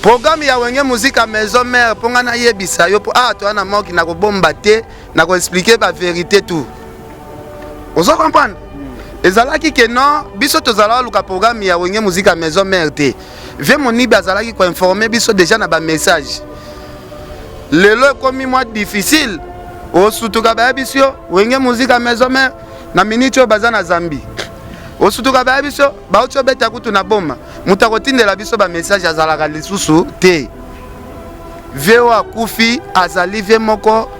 Programme ya Wenge Musica Maison Mère mpo ngai nayebisa yo mpo awa toya na moki nakobomba te, nakoexplike ba verité tout. Ozo comprendre? Ezalaki ke non, biso tozalaka luka programme ya Wenge Musica Maison Mère te. Vieux Monibe azalaki koinforme biso déjà na ba message. Lelo ekomi mwa difficile, osutuka bayebisi yo Wenge Musica Maison Mère na minute oyo baza na Zambie. Osutuka bayebisi yo bauti obeta kutu na Boma. Moto akotindela biso ba message azalaka lisusu te. Vieux oyo akufi azali vieux moko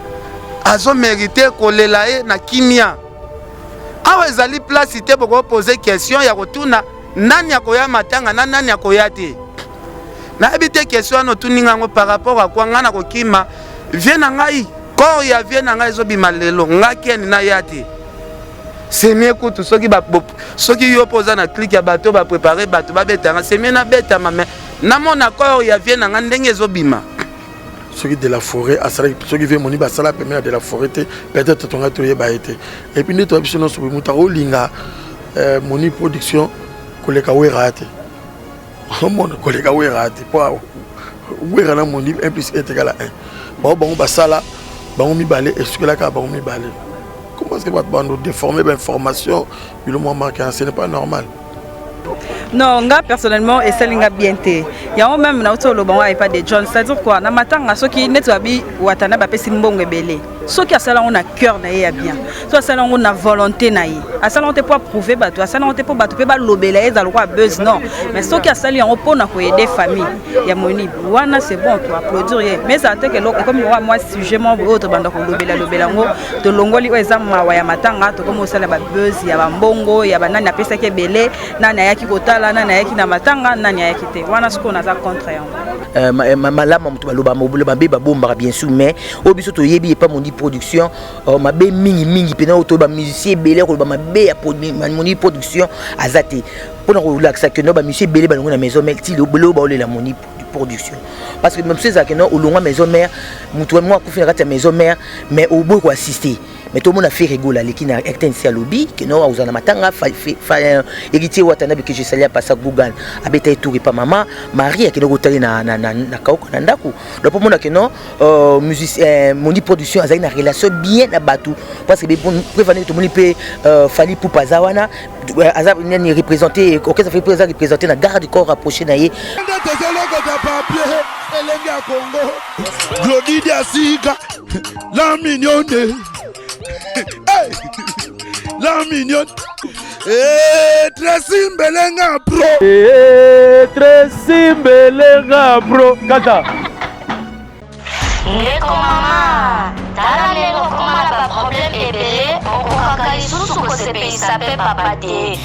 azo merite kolela ye na kimia. Awa ezali place te boko poser question ya kotuna nani akoya matanga na nani akoya te. Nayebi te question wana otuni ngai yango par rapport à quoi. Ngai nakokima vieux na ngai, corps ya vieux na ngai ezobima lelo, ngai Ken naya te. C'est mieux kutu soki ba, bo, soki yo mpo oza na clique ya bato ba préparer bato babetanga, c'est mieux nabetama mais namona corps ya vieux na ngai ndenge ezobima. Soki de la forêt asalaki, soki vieux Monibe asala pembeni ya de la forêt te, peut-être tonga toyeba ye te. Et puis nde toya biso nyonso boye, moto akolinga Moni production koleka Wera te. Omona koleka Wera te, po Wera na Moni 1 plus 1 égale à 1. Bango bango basala bango mibale, esukelaka bango mibale. Comment est-ce que bato bando déformer ba information bilo mwa marque, ce n'est pas normal. Non, nga personnellement esali nga bien te. Yango même na uti oloba ngo epa de John, c'est-à-dire quoi, na matanga soki neti babi watana bapesi mbongo ebele, soki asala yango na cœur na ye ya bien, so asala yango na volonté na ye, asala yango te po approuver bato, asala yango te po bato mpe balobela ye, ezala lokola buzz, non. Mais soki asali yango mpona koaider famille ya Monibe wana, c'est bon, to applaudir ye. Mais ezala te ke eloko ekomi lokola mwa sujet moko boye oyo tobanda kolobela lobela yango, tolongoli oyo eza mawa ya matanga, tokomi kosala ba buzz ya bambongo ya banani apesaki ebele, nani ayaki kotala, nani ayaki na matanga, nani ayaki te. Wana sikoyo naza contre yango. Malamu moto baloba mabe babombaka bien sûr, mais oyo biso toyebi epa Mondi production, mabe mingi mingi mpena oyo toyeba musicien ebele koloba mabe ya Mondi production aza te, mpona kolakisa ke no bamusicien ebele balongwe na maison mère ti lelo baolela Mondi production. Parce que même so ezalaka no olongwa maison mère, motu moko akufi na kati ya maison mère, mais oboyi koassiste. Mais tomona Ferre Gola aleki na RTNC, alobi ke no akozala na matanga. Héritier Watanabe, que je salue, apasa Google, abeta ye tour epa mama Marie, akende kotali na kauka na ndako. Donc mpo mona ke no musicien Mondi production azali na relation bien na bato, parce que preuve tomoni mpe Fally Ipupa aza wana, aza nani représenté orchestre Fally aza représenté na garde du corps rapproché na ye. Tozolokota papier elenge ya Congo, Glodi Diasika, la mignonne, hey! La mignonne. Eh, Tracy Mbelenga pro. Eh, Tracy Mbelenga pro. Kata. Ndeko mama, tala ndenge okoma na baproblème ebele, okokaka lisusu kosepelisa mpe papa te.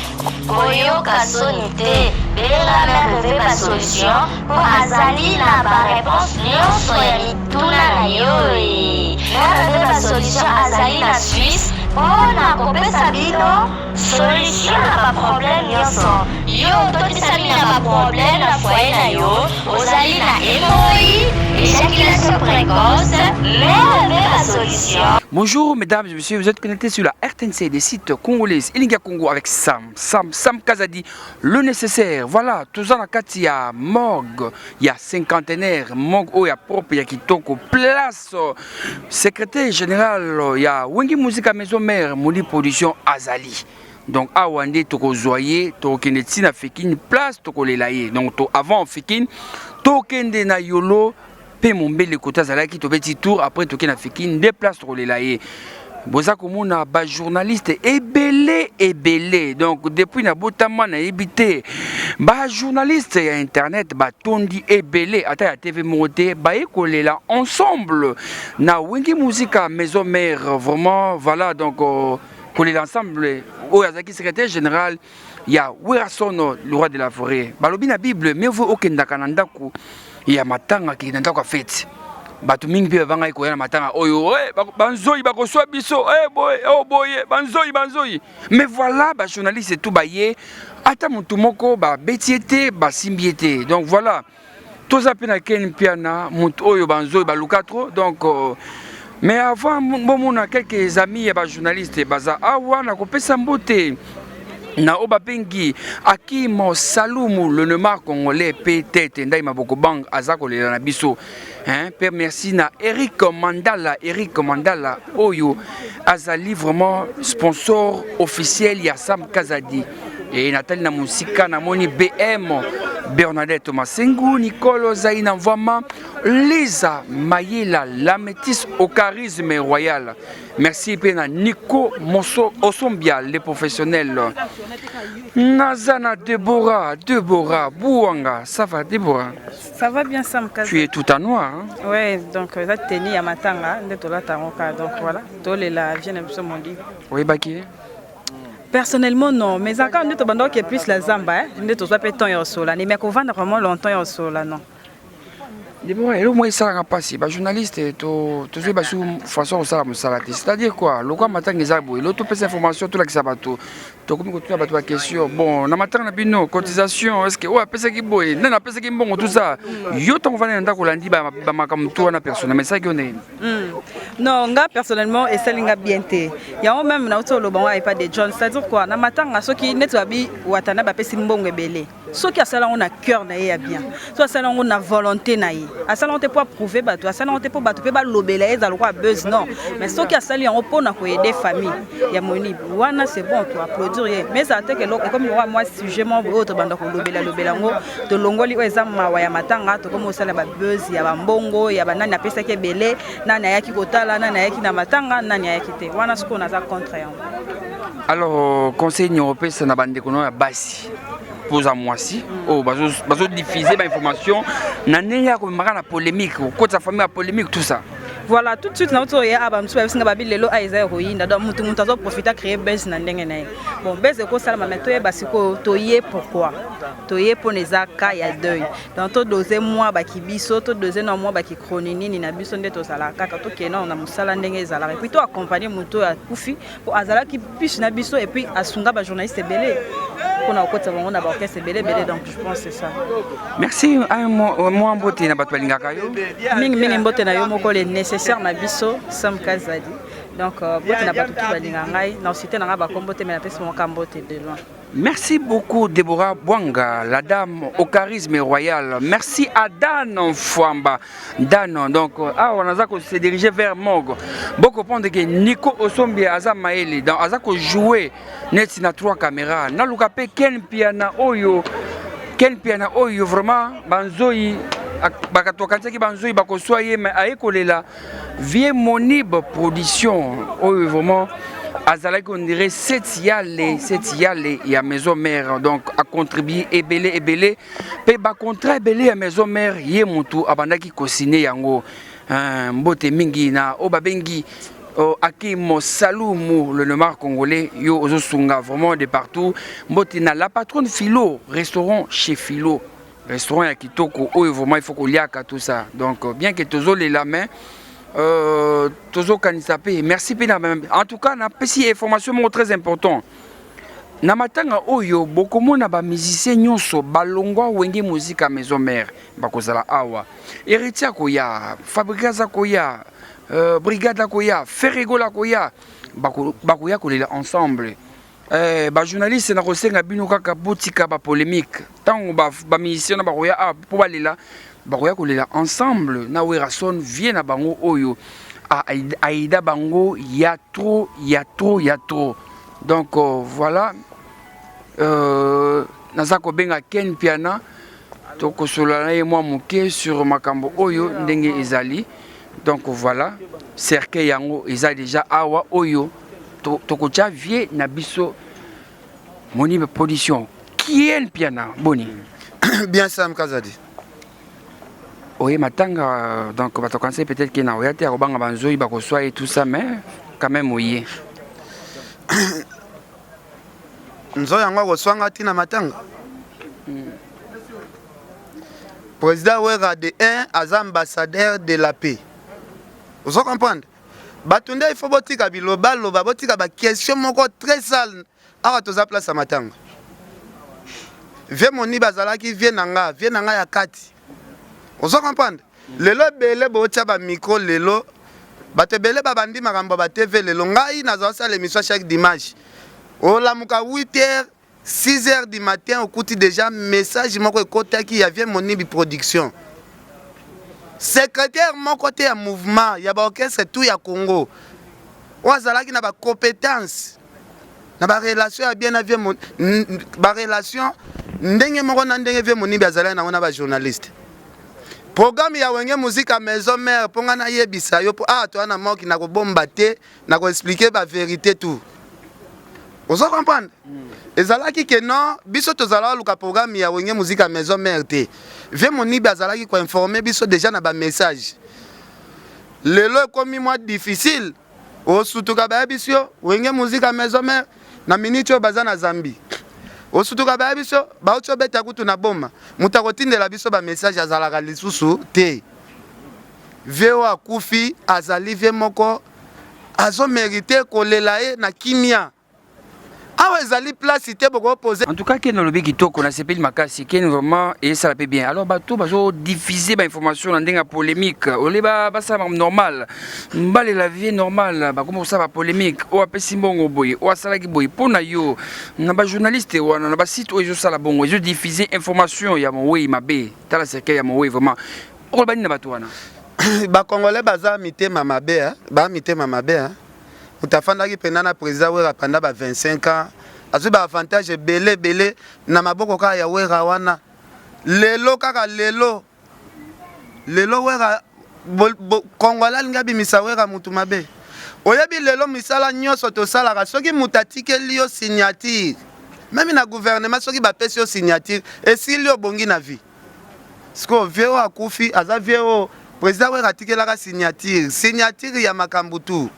Koyoka soni te, benga Mère Ve Basolution mpo azali na baréponse nyonso ya mituna na yo. E Mère Ve Basolution azali na Suisse mpo na kopesa bino solution na baproblème nyonso. Yo ototisami na baproblème na foyer na yo, ozali na hémorroïde, éjaculation précoce, Mère Ve Basolution. Bonjour mesdames et messieurs, vous êtes connectés sur la RTNC des sites congolais Elinga Congo avec Sam, Sam, Sam Kazadi, le nécessaire. Voilà, tout ça na kati ya morgue, il y a cinquantenaire, morgue oyo ya propre ya kitoko, place secrétaire général ya Wenge Musica Maison Mère, Moli Production Azali. Donc awa nde tokozwa ye, tokokende ntina Fikin, place tokolela ye. Donc to avant Fikin, tokende na Yolo mpe Mombele kota azalaki, tobeti tour, après toke na Fikin nde place tokolela ye. Boza komona bajournaliste ebele ebele. Donc depuis nabotama nayebi te bajournaliste ya internet batondi ebele, ata ya TV moko te baye kolela ensemble na Wenge Musica Maison Mère. Vraiment, voilà, donc kolela ensemble oyo azalaki secrétaire général ya Werrason, le roi de la forêt. Balobi na Bible, mieux vaut okendaka na ndako ya matanga kende na ndako ya fete. Bato mingi mpe babangaki koya na matanga oyo, banzoi bakoswa biso, boye oyo boye, banzoi banzoi. Mais voilà, bajournaliste tout baye, ata motu moko babeti ye te, basimbi ye te. Donc voilà, toza mpe na Ken Mpiana, motu oyo banzoi baluka trop. Donc mais avant bomona quelques amis ya bajournaliste baza awa, nakopesa mbote. Na oyo babengi Akim Salumu, le nomar congolais pe tete ndai maboko bang aza kolela na biso hein. Pe merci na Eric Mandala, Eric Mandala oyo azali vraiment sponsor officiel ya Sam Kazadi. Et natali na mosika namoni BM Bernadette Masengu, Nicole Zaina Mvwama, Lisa Mayela, la métisse au charisme royal. Merci pe na Nico Moso Osombia le professionnel. Nazana Deborah, Deborah Bouanga, ça va Deborah? Ça va bien Sam Kaza. Tu es tout en noir hein? Ouais, donc eza tenue ya matanga nde tolata yango kaka donc voilà, tolela vie na biso mondi. Oyebaki? Personnellement non, mais ezalaka nde tobandaki plus la zamba hein, nde tozwa mpe temps ya kosola mais kovanda vraiment longtemps ya kosola non. Deborah, eloko moko esalaka mpasi bajournaliste tozwi basu façon kosala mosala te, c'est-à-dire quoi, lokwa matanga eza boye, lo topesa information, tolakisa bato, tokomi kotuna bato baquestion. Bon, na matanga na bino cotisation est ce que oyo apesaki boye, nani apesaki mbongo, tout ça. Yo ntango ovandi na ndako olandi bamakambo tu wana personnellement, esalaki yo ndenge? Non, nga personnellement esali nga bien te. Yango même nauti oloba ngo epa de John, c'est-à-dire quoi, na matanga soki neti babi watana bapesi mbongo ebele, soki asala yango na cœur na ye ya bien, so asala yango na volonté na ye, asala yango te mpo approuver bato, asala yango te mpo bato mpe balobela ye, ezala lokola buzz non, mais soki asali yango mpona koaider famille ya Monib wana, c'est bon, to applaudir ye. Mais ezala te ke ekomi lokola mwa sujet moko boye oyo tobanda kolobela lobela yango, tolongoli oyo eza mawa ya matanga, tokomi kosala babuzz ya bambongo ya banani apesaki ebele, nani ayaki kotala, nani ayaki na matanga, nani ayaki te. Wana sikoyo naza contre yango. Alors conseil nini opesa na bandeko no ya basi, mpoza mwasi oyo bazodiffuser bainformation na ndenge ya komemaka na polémique, kokotisa famille ya polémique, tout ça? Voilà, tout de suite nauti oya aba mosusu bayebisinga babi lelo a eza ya koyinda, donc mutu mutu azoprofite acréer buzz na ndenge na ye. Bon, buzz ekosalama, mais toyeba sikoyo toye pourquoi toye, mpona eza cas ya deuil, donc todose mwa baki biso, todose na mwa baki chroni nini na biso nde tozalaka kaka, tokende na mosala ndenge ezalaka, et puis toaccompagne motu oyo akufi po azalaki puce na biso, et puis asunga bajournaliste ebele mpona kokotisa bango na baorchestre ebele ebele. Donc je pense c'est ça. Merci. Mwa mbote na bato balingaka yo. Mingimingi mbote na yo moko, le nécessaire na biso Sam Kazadi. Donc mbote na bato tu balinga ngai na osite na ngai bakombo te, mais napesi moko mbote de loin. Merci beaucoup Deborah Bwanga, la dame au charisme royal. Merci à Dan Fwamba. Dan, donc, ah, on a se diriger vers morgue. Beaucoup comprendre que Nico Osombi aza maele, donc aza ko jouer net na trois caméras. Na luka pe Ken Piana oyo, Ken Piana oyo vraiment banzoi bakato kanisaki banzoi bakoswa ye, mais aye kolela vie Monib production oyo vraiment azalaki on dirait set yale set yale ya maison mère, donc a contribué ebele ebele mpe bacontrat ebele ya maison mère, ye motu abandaki kosine yango. Mbote mingi na oyo babengi oh, Akim Salumu, le nomar congolais, yo ozosunga vraiment de partout. Mbote na la patronne Philo, restaurant chez Philo, restaurant ya kitoko oyo vraiment il faut koliaka, tout ça. Donc bien que tozolela, mais tozokanisa mpe. Merci mpe na en tout cas napesi information moko très important na matanga oyo, bokomona bamusicien nyonso balongwa Wenge Musica Maison Mère bakozala awa. Héritier akoya, Fabregas akoya, Brigade akoya, Ferre Gola akoya, bakoya kolela ensemble. Bajournaliste, na kosenga bino kaka botika bapolémique. Ntango bamusicien na bakoya awa mpo balela, bakoya kolela ensemble na Werason, vie na bango oyo aida bango ya trop, ya trop, ya trop. Donc voilà, naza kobenga Ken Piana, tokosolola na ye mwa moke sur makambo oyo ndenge ezali. Donc voilà, cercueil yango eza déjà awa oyo tokotia vie na biso Moni production. Ken Piana, boni? Bien, Sam Kazadi. Oye matanga, donc bato kanisa peut-être ke na oya te, akobanga banzoi bakoswa et tout ça, mais quand même oye. Nzoi yango akoswanga ntina matanga. Président Wera de 1 aza ambassadeur de la paix, ozo comprendre? Bato nde il faut botika bilobaloba, botika baquestion moko très sale. Awa toza place ya matanga. Vie moni bazalaki vie na nga, vie na nga ya kati, ozo comprendre? Lelo ebele botia bamicro, lelo bato ebele babandi makambo ya batv. Lelo ngai nazala sala émission chaque dimanche, olamuka 8 heures. 6 heures du matin okuti déjà message moko ekotaki ya vie monibi production secrétaire moko te ya mouvement ya baorchestre tout ya Congo oyo azalaki na bacompétence na barelation ya bien na vie barelation ndenge moko na ndenge vie monibi azalaki nango na bajournaliste programme ya wenge musica maison mère mpo ngai nayebisa yo mpo awa toya na moki nakobomba te nakoexplike baverité tout ozo comprendre mm. ezalaki ke non biso tozalaka luka programme ya wenge musica maison mère te vie monibi azalaki koinforme biso déjà na bamessage lelo ekomi mwa difficile osutuka bayebisi yo wenge musica maison mère na minute oyo baza na zambie osutuka bayebisi yo bauti obeta kutu na boma moto akotindela biso bamessage azalaka lisusu te vie oyo akufi azali vie moko azomerite kolela ye na kimia awa ezali place te bokopose en tout cas ken olobi kitoko nasepeli makasi ken vraiment esala mpe bien alors bato bazodiffuser bainformation na ndenge ya polémique ole basala makambo normal mbalela vie normale bakoma kosala bapolémique oyo apesi mbongo boye oyo asalaki boye mpo na yo na bajournaliste wana na basite oyo ezosala bongo ezodiffuser information ya mowei mabe tala cercueil ya mowei vraiment okoloba nini na bato wana bacongolais baza mitema mabe ba mitema mabe moto afandaki mpenza na président wera pendant ba 25 ans azwi baavantage ebele ebele na maboko kaka ya wera wana lelo kaka lelo lelo wera congolais alingi abimisa wera motu mabe oyebi lelo misala nyonso tosalaka soki moto atikeli yo signature meme na gouvernement soki bapesi yo signature esili obongi na vie sikoyo vie oyo akufi aza vie oyo président wera atikelaka signature signature ya makambo tu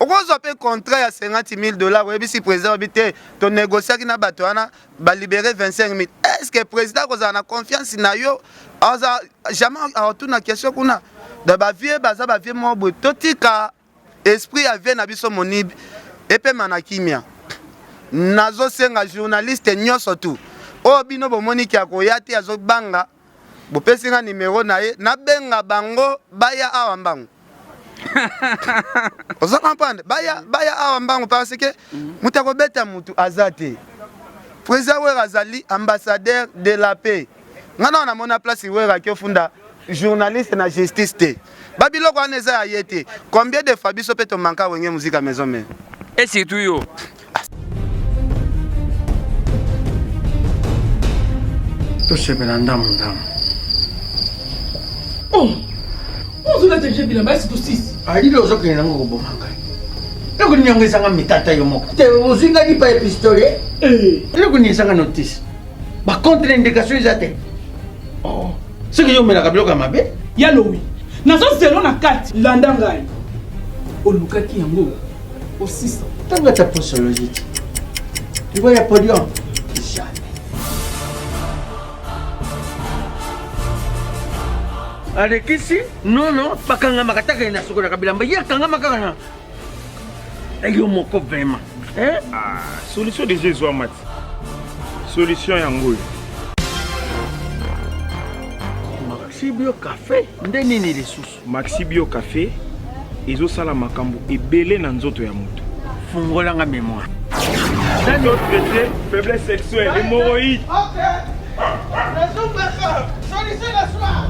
okozwa mpe contrat ya 50 000 dollars oyebisi président oyebi te tonégociaki na bato wana balibere 25 000 est ce que président akozala na confiance na yo aza jamais akotuna question kuna da bavie baza bavie moko boye totika esprit ya vie na biso monibe epema na kimia nazosenga journaliste nyonso tu oyo bino bomoni ke akoya te azobanga bopesi nga nimero na ye nabenga bango baya awa mbangu oza comprendre baya, baya awa mbangu parce que moto akobeta motu aza te président wera azali ambassadeur de la paix nga nao namona place wera aki ofunda journaliste na justice te babiloko wana eza ya ye te combien de fois biso mpe tomanka wenge muzika maison mère et surtout yo tosepela ndambu ndambu oh ozolata je bilamba esi tosisi alili ozokende nango koboma ngai eloko nini yango ezanga mitata yo moko te ozwi ngai lipa ya pistolet eh. eloko nini ezanga notice ba contre indication eza te oh. soki yo omelaka biloko ya mabe ya lowi nazo zelo na kati landa ngai olukaki yango osisa ntango ata posologie te liwa ya podium jamais alekisi nono bakangamaka taka ye nasukolaka bilamba ye akangama kaka na yo moko vraiment eh? ah, solution deja ezwama ti solution yango oyo maxi bio cafe nde nini lisusu maxi bio cafe ezosala makambo ebele na nzoto ya moto fungolanga mémoire traité faiblesse sexuelle hémorroïde okay. Solution na soir.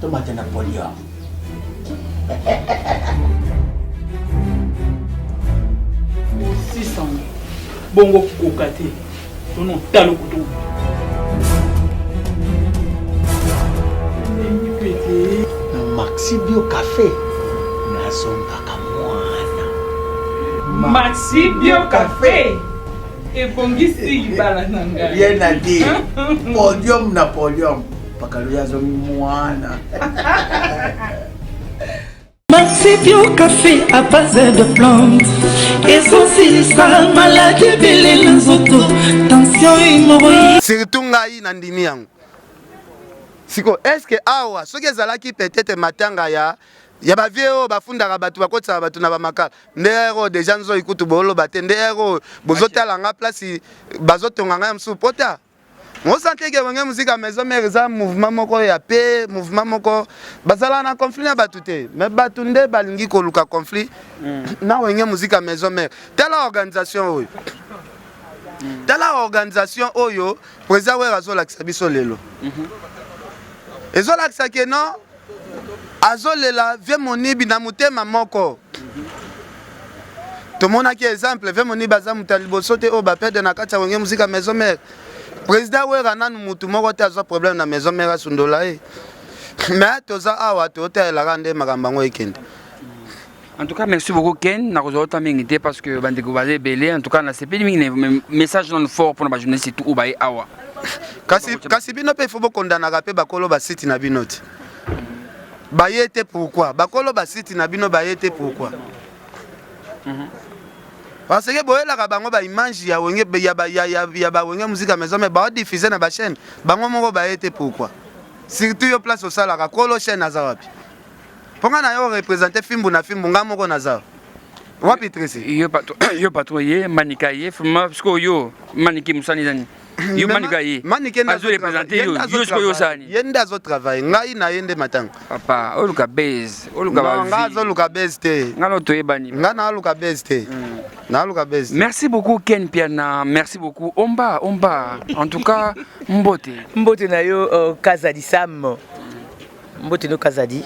Tomate na polio. Osisa bongo koka te tono talo kutu na maxi bio cafe nazongaka mwana maxi bio cafe ebongisi libala na ngai rien à dire podium na podium pakalo azongi mwana Maxi Bio Café à base de plantes ezosilisa maladi ebele na nzoto tension hémorroïde surtout ngai nandimi yango siko est ce que awa soki ezalaki peut-être matanga ya ya bavie oyo bafundaka bato bakotisaka bato na bamakala nde ere oyo deja nzoi kutu booloba te nde ere oyo bozotala nga place bazotonga ngai ya mosusu pota. Osentir ke Wenge Musica Maison Mère eza mouvement moko ya paix, mouvement moko bazalaka na conflit na bato te, mais bato nde balingi koluka conflit na Wenge Musica Maison Mère. Tala organisation oyo, tala organisation oyo président Wera azolakisa biso lelo, ezolakisa ke non, azolela vieux Monibi na motema moko. Tomonaki exemple, vieux Monibi aza moto ya liboso te oyo baperdre na kati ya Wenge Musica Maison Mère. Président Wera nanu mutu moko te azwa problème na Maison Mère asundola ye, mais toza awa, totelelaka nde makambo yango ekende. En tout cas, merci beaucoup Ken. Nakozwa ota mingi te parce que bandeko baza ebele. En tout cas, nasepeli mingi na message nano fort mpona bajournaliste tout oyo baye awa. Kasi bino mpe ifo bokondanaka mpe bakolo basite na bino te baye te. Pourquoi bakolo basite na bino baye te? Pourquoi? Parce que boyelaka bango baimage ya Wenge, ya baWenge Musica Maison, mais baodiffuse na bachaîne bango moko baye te. Pourquoi? Surtout yo, place osalaka, kolo chaîne aza wapi? Mpo nga na yo représente fimbu na fimbu, nga moko naza wapi, Tracy? Yo patron ye Manika ye vraiment sikoyo yo Manike mosani ezani yo Manika ye azoreprésente yo, yo sikoyo osala nini? Ye nde azotravaille, ngai na ye nde matanga. Papa, oluka base, oluka. Nga azoluka base te. Nga no toyebani. Nga naoluka base te, naoluka base. Merci beaucoup Ken Piana, merci beaucoup Omba Omba. En tout cas, mbote. Mbote na yo, Kazadi Sam, mbote no Kazadi.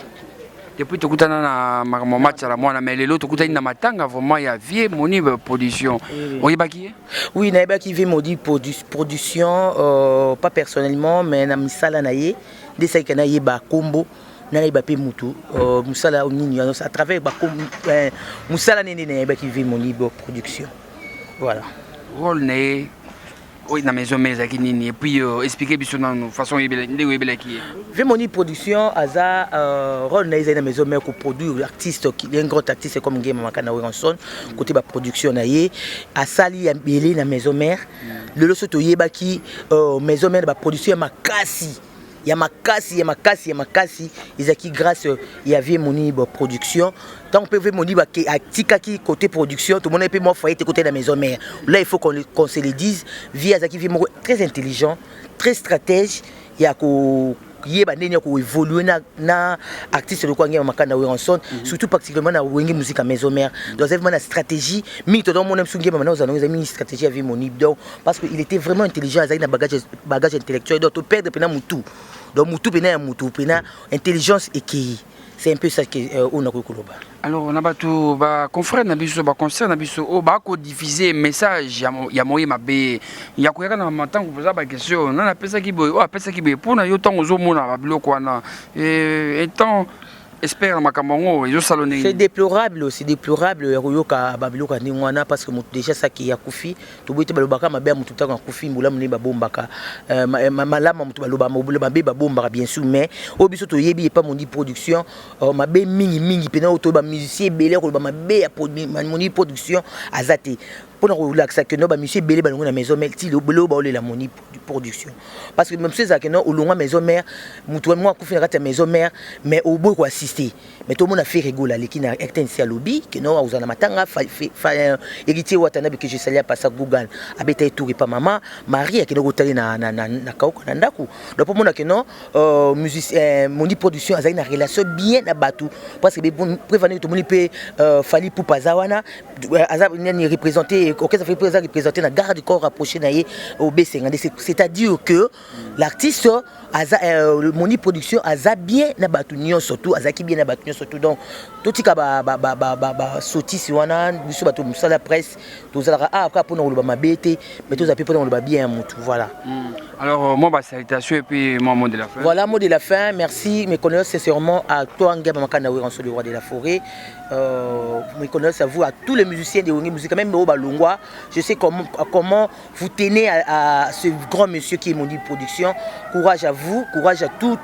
Depuis tokutana na makambo Matsala mwana, mais lelo tokutani na matanga vraiment ya vieux Moni Production. Oyebaki ye? Oui, nayebaki vieux Modi Production, pas personnellement, mais na misala na ye nde esalika nayeba kombo, nayeba mpe mutu, mosala nini à travers mosala nini nayebaki vieux Moni Production, voilà. Rôle na ye oyo na Maison Mère ezalaki nini? Et puis expliquer biso nanu façon ndenge oyebelaki ye. Vieux Moni Production aza, rôle na ye ezali na Maison Mère koproduire artiste, un grand artiste comme Ngema Makanda Werrason. Côté baproduction na ye asali ya ebele na Maison Mère. Lelo so toyebaki Maison Mère, baproduction ya makasi, ya makasi, ya makasi, ya makasi ezalaki grâce ya vieux Moni Production. Ntango mpe vieux Moni atikaki côté production, tomonaki mpe mwa foyer te côté na Maison Mère. Là, il faut qu'on se le dise, vieux azalaki vieux moko très intelligent, très stratège ya ko yeba ndenge ya koévolue na artiste lokola Ngema Makanda Werrason, surtout particulièrement na Wenge Musica Maison Mère. Donc azali vraiment na stratégie mingi. Tozomona biso Ngema mana ozala, ezali mingi stratégie ya vieux Moni. Donc parce que il était vraiment intelligent, azali na bagage intellectuel. Donc toperdre mpena mutu, donc mutu mpena ya mutu mpena intelligence ekei. C'est un peu ça que oyo nakoki koloba. Alors na bato, baconfrère na biso, baconcert na biso oyo bakodiffuse message ya moye mabe ya koyaka na matango, koza baquestion nani apesaki boye, oyo apesaki boye mpona yo, ntango ozomona babiloko wana, étant espère na makambo yango ezosala ndenge? C'est déplorable, c'est déplorable ya koyoka babiloko ya ndenge wana, parce que moto déjà saki akufi. Toboyi te, balobaka mabe ya motu ntango akufi, mbulamu nde babombaka, malamu ya moto baloba, mabe babombaka bien sûr. Mais oyo biso toyebi epa Mondi Production, mabe mingi mingi mpena oyo toyeba, bamusicien ebele ya koloba mabe ya Mondi Production aza te. Mpona kolakisa ke no, bamusicien ebele balongwe na Maison Mère, ti lelo baolela Moni Production, parce que mosusu ezalaka no, olongwa Maison Mère, motu moko akufi na kati ya Maison Mère, mais oboyi koassiste. Mais tomona Ferre Gola aleki na RTNC, alobi ke no, akozala na matanga. Héritier Watanabe, que je salue, apasa Google, abeta ye tour epa mama Marie, akende kotali na kauka na ndako. Donc mpo mona ke no, Mondi Production azali na relation bien na bato, parce que preuve tomoni mpe Fally Ipupa aza wana, aza nani, représenté orchestre Fally aza représenté na garde corps rapproché na ye obesenga nde. C'est-à-dire que l'artiste aza, Moni Production aza bien na bato nyonso tout, azalaki bien na bato nyonso tout. Donc totika basotisi wana. Biso bato mosala presse, tozalaka awa kaka mpona koloba mabe te, mais tozala mpe mpona koloba bien ya motu, voilà. Alors moi, bah, salutation et puis moi, mot de la fin. Voilà, mot de la fin. Merci, mes condoléances sincèrement à toi Ngeba Makanda Werrason, le roi de la forêt. Mes condoléances à vous, à tous les musiciens de Wenge Musica, même au Balongwa. Je sais comment vous tenez à ce grand monsieur qui est Mondi Production. Courage à vous, courage à tout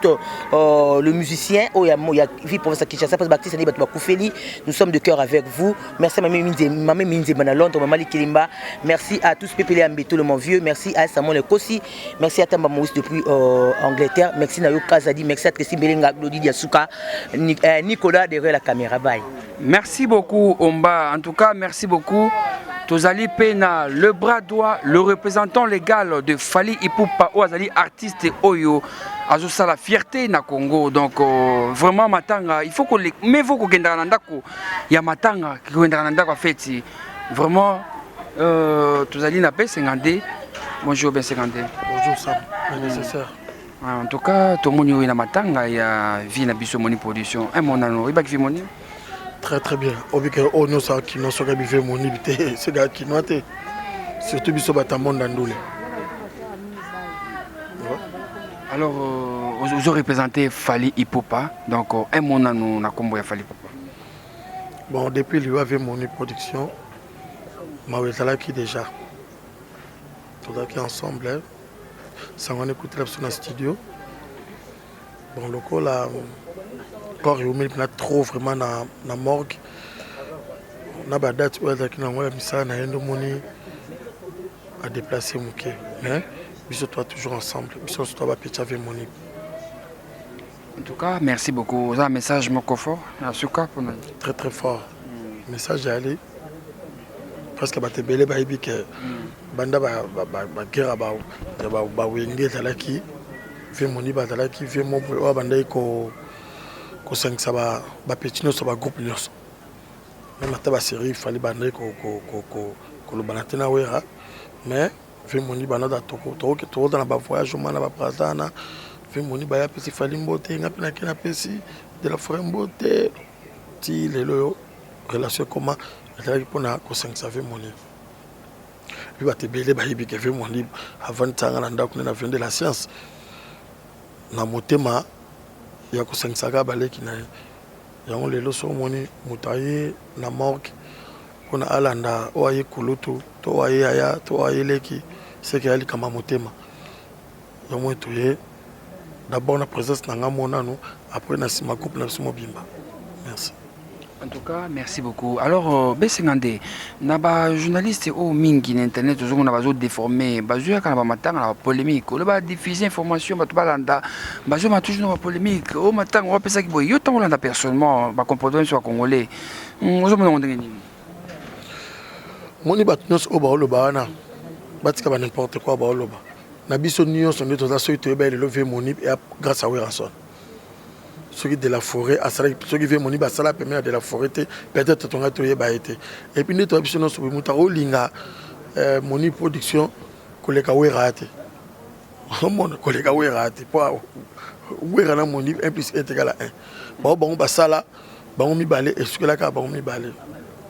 le musicien. Oh, il y a vie professeur Kinshasa, parce que nous sommes de cœur avec vous. Merci à Mamie Minze à Londres, Maman Kilimba. Merci à tous Pépélé Ambeto, le mon vieux. Merci à Samuel Kossi. Merci à Tamba Maurice depuis Angleterre. Merci Nayo Kazadi. Merci à Tracy Belenga, Glody Diasuka, Nicolas derrière la caméra. Bye. Merci beaucoup, Omba. En tout cas, merci beaucoup. Tozali pe na le bras droit, le représentant légal de Fally Ipupa oyo azali artiste oyo azosala fierté na Congo. Donc euh, vraiment matanga, il faut ko mais faut kokendaka na ndako ya matanga, kokendaka na ndako ya feti. Vraiment euh, tozali na B52. Bonjour B52. Bonjour Sam, le nécessaire. Ah, en tout cas, tomoni oyo na matanga ya vie na biso moni production. Un monano, oyebaki vie moni? Très très bien. Obike oyo nyonso akino soki abive monibi te seke akinoa te surtout biso bato ya monde ya ndule. Alors euh, ozo représenter Fally Ipupa donc euh, un mot nanu na kombo ya Fally Ipupa. Bon depuis liwa ve moni production mawa ezalaki déjà tozalaki ensemble sango wana ekutela biso na studio. Bon lokola corps eumeli mpena trop vraiment na, na morgue na badate oyo azalaki na yango ya misala na ye nde omoni adeplace moke mais biso toa toujours ensemble biso nyonso toa bapeti ave monique. En tout cas, merci beaucoup. Oza message moko fort na suka pona. Très très fort. Mm. Message ali presque bato ebele bayebi ke mm. banda baguerre ya bawenge ezalaki Vieux Moniba azalaki vieux moko boye oyo abandaki kosangisa ba petit nyonso ba groupe nyonso meme ata ba serie fallait bandaki kolobana te na Werra mais vieux Moniba naza tokoza na ba voyage oma na ba Brazza na vieux Moniba ye apesi Fally mbote nga mpe nake napesi de la forêt mbote ti lelo oyo relation ekoma ezalaki mpona kosangisa vieux Moniba. Puis bato ebele bayebi ke vieux Mwandi avandisa nga na ndako nde na avenue de la science na motema ya kosangisa kaka baleki na ye. Yango lelo soki omoni moto aye na morgue mpona alanda oyo aye kulutu to oyo aye yaya to oyo aye leki seke ya likambo ya motema. Yango moni toye d'abord na presence na nga mo nanu après na sima groupe na biso mobimba. Merci. En tout cas, merci beaucoup. Alors, euh, Besengande, na ba journaliste oyo mingi na internet ozomona bazo déformer, bazoyaka na ba matanga na ba polémique, oyo ba diffuser information bato balanda, bazoma toujours na ba polémique, oyo matanga oyo apesaki boye, yo ntango olanda personnellement ba comportement biso ba congolais, hmm, ozomona yango ndenge nini? Moni bato nyonso oyo baoloba wana batika ba n'importe quoi baoloba na biso nyonso nde toza soki toyeba ye lelo vie monib ya grâce à Werrason. Soki de la forêt asalaki soki vie moni basala pembeni ya de la forêt te peut-être tonga toyeba ye te et puis nde toya biso nyonso boye moto akolinga euh, moni production koleka wera te omona koleka wera te po wera na moni 1 plus 1 égale à 1 bango bango basala bango mibale esukelaka bango mibale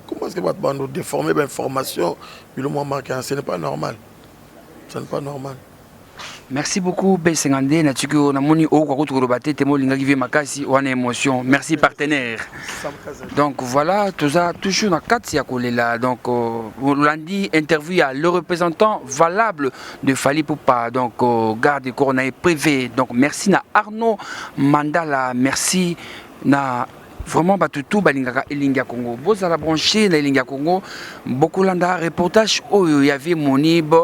comment est-ce que bato bando déformer ba information bilo mwa marque ce n'est pas normal ce n'est pas normal. Merci beaucoup B52 natiki yo namoni okoka kutu koloba te temo olingaki vie makasi wana émotion merci partenaire donc voilà toza toujours na kati ya kolela donc euh, olandi interview ya le représentant valable de Fally Ipupa donc euh, garde corps na ye privé donc merci na Arnaud Mandala merci na vraiment bato tout balingaka elingi ya Congo bozala branché na elingi ya Congo bokolanda reportage oyo ya vie Monib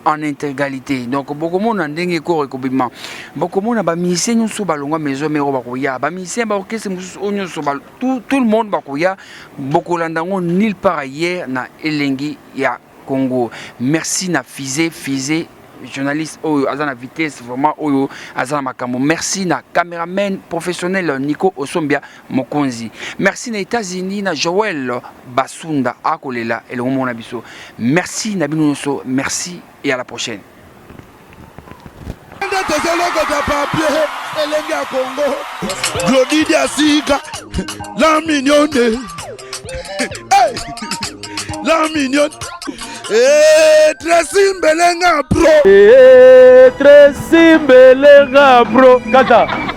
en intégralité donc bokomona ndenge koro ekobima bokomona ba musiciens nyonso balongwa maison mère bakoya ba musiciens ba orchestre mosusu oyo nyonso tout, tout le monde bakoya bokolanda yango nulle part ailleurs na elengi ya Congo merci na Fise Fise journaliste oyo aza na vitesse vraiment oyo aza na makambo merci na cameraman professionnel Nico Osombia Mokonzi merci na États-Unis na Joël Basunda akolela elongo moko na biso merci na bino nyonso merci et à la prochaine. Nde tozolokota papier elenge ya Congo Glody Diasika la mignonne hey! la mignonne hey, Tracy Mbelenga bro hey, Tracy Mbelenga bro kata.